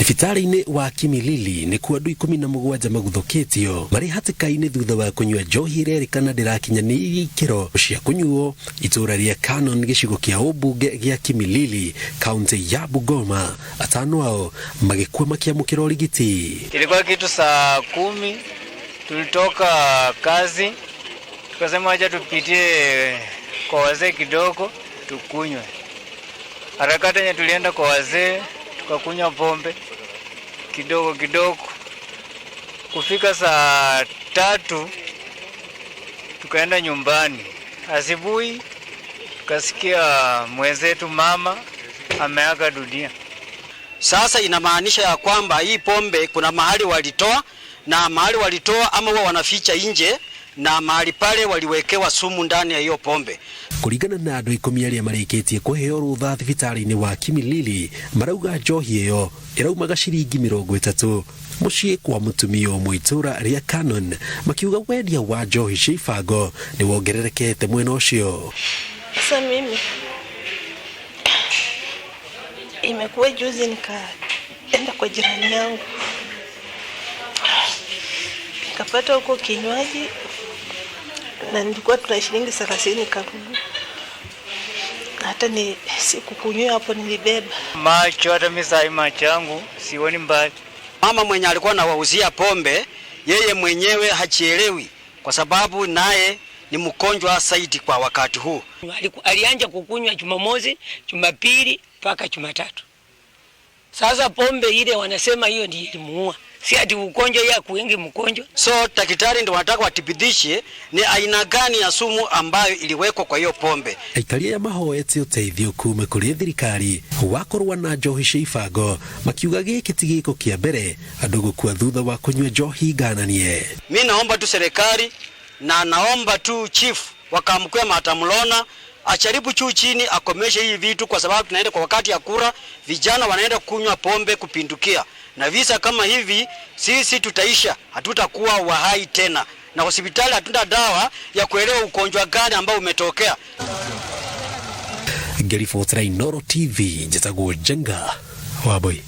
Thibitarĩ-inĩ wa Kimilili nĩkuo andũ 17 maguthũkĩtio marĩ hatĩka-inĩ thutha wa kũnyua njohi ĩrerĩkana ndĩrakinyanĩirie ikĩro cia kũnyuo itũũra rĩa Canon gĩcigo kĩa ũmbunge gĩa Kimilili, kaunti ya Bungoma. Atano ao magĩkua makĩamũkĩra ũrigiti. Ilikuwa kitu saa 10, tulitoka kazi tukasema acha tupitie kwa wazee kidogo tukunywe. Harakati yenye tulienda kwa wazee tukakunywa pombe kidogo kidogo. Kufika saa 3 tukaenda nyumbani. Asubuhi tukasikia mwenzetu mama ameaga dunia. Sasa inamaanisha ya kwamba hii pombe kuna mahali walitoa, na mahali walitoa ama wao wanaficha nje, na mahali pale waliwekewa sumu ndani ya hiyo pombe. Kũringana na andũ 10 arĩa marĩkĩtie kũheo rũtha thibitarĩ-inĩ wa Kimilili, marauga njohi ĩyo ĩraumaga ciringi 30 mũciĩ kwa mũtumia ũmwe itũũra rĩa Canon, makiuga wendia wa njohi cia ibango nĩ wongererekete mwena ũcio. Sasa mimi imekuwa juzi nikaenda kwa jirani yangu nikapata huko kinywaji na nilikuwa tuna shilingi 30 kanunua. Hata ni sikukunywa hapo, nilibeba. Macho hata mimi sai macho yangu sioni mbali. Mama mwenye alikuwa anawauzia pombe yeye mwenyewe hachielewi kwa sababu naye ni mgonjwa zaidi kwa wakati huu. Alianza kukunywa Jumamosi, Jumapili mpaka Jumatatu. Sasa pombe ile wanasema hiyo ndiyo ilimuua. Si ati ugonjwa ya kuingi mgonjwa. So daktari ndio wanataka watibidishe ni aina gani ya sumu ambayo iliwekwa kwa hiyo pombe. Aikari aya mahoete ũteithio kuma kũrĩ thirikari wa kũrũa na njohi cia ibango, makiuga gĩkĩ ti gĩko kĩa mbere andũ gũkua thutha wa kũnyua njohi ngananie. Mi naomba tu serikali na naomba tu chief wakamkwe Matamulona acharibu juu chini akomeshe hii vitu, kwa sababu tunaenda kwa wakati ya kura, vijana wanaenda kunywa pombe kupindukia, na visa kama hivi sisi tutaisha, hatutakuwa wahai tena, na hospitali hatuna dawa ya kuelewa ugonjwa gani ambao umetokea. Ngĩribotera Inooro TV, njĩtagwo Njenga Wambui.